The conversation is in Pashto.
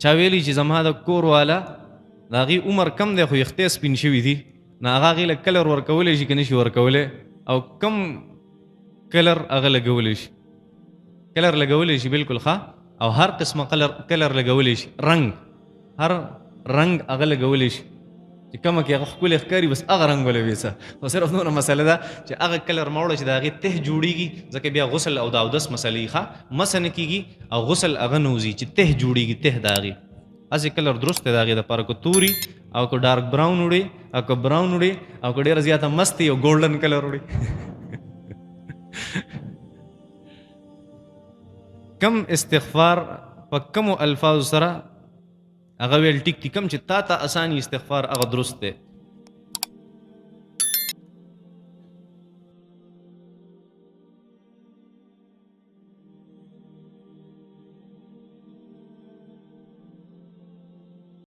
چا ویلي چې زما د کور والا د هغې عمر کم دی خو ویښتې سپین شوي دي، نو هغه هغې له کلر ورکولی شي که نه شي ورکولی؟ او کم کلر هغه لګولی شي؟ کلر لګولی شي بالکل ښه، او هر قسمه کلر لګولی شي، رنګ هر رنګ هغه لګولی شي چې کومه کې هغه ښکلی ښکاري، بس هغه رنګ ولوي. څه خو صرف نوره مسله ده چې هغه کلر مه وړه چې د هغې ته جوړېږي، ځکه بیا غسل او د اودس مسلې ښه مسه نه کېږي او غسل هغه نه وځي چې ته جوړېږي، ته د هغې هسې کلر درست دی د هغې دپاره، که توري او که ډارک براون وړي او که براون وړي او که ډېره زیاته مستي او ګولډن کلر وړي. کم استغفار په کمو الفاظو سره هغه ویل ټیک دي، کم چې تا ته اساني استغفار هغه درست دی.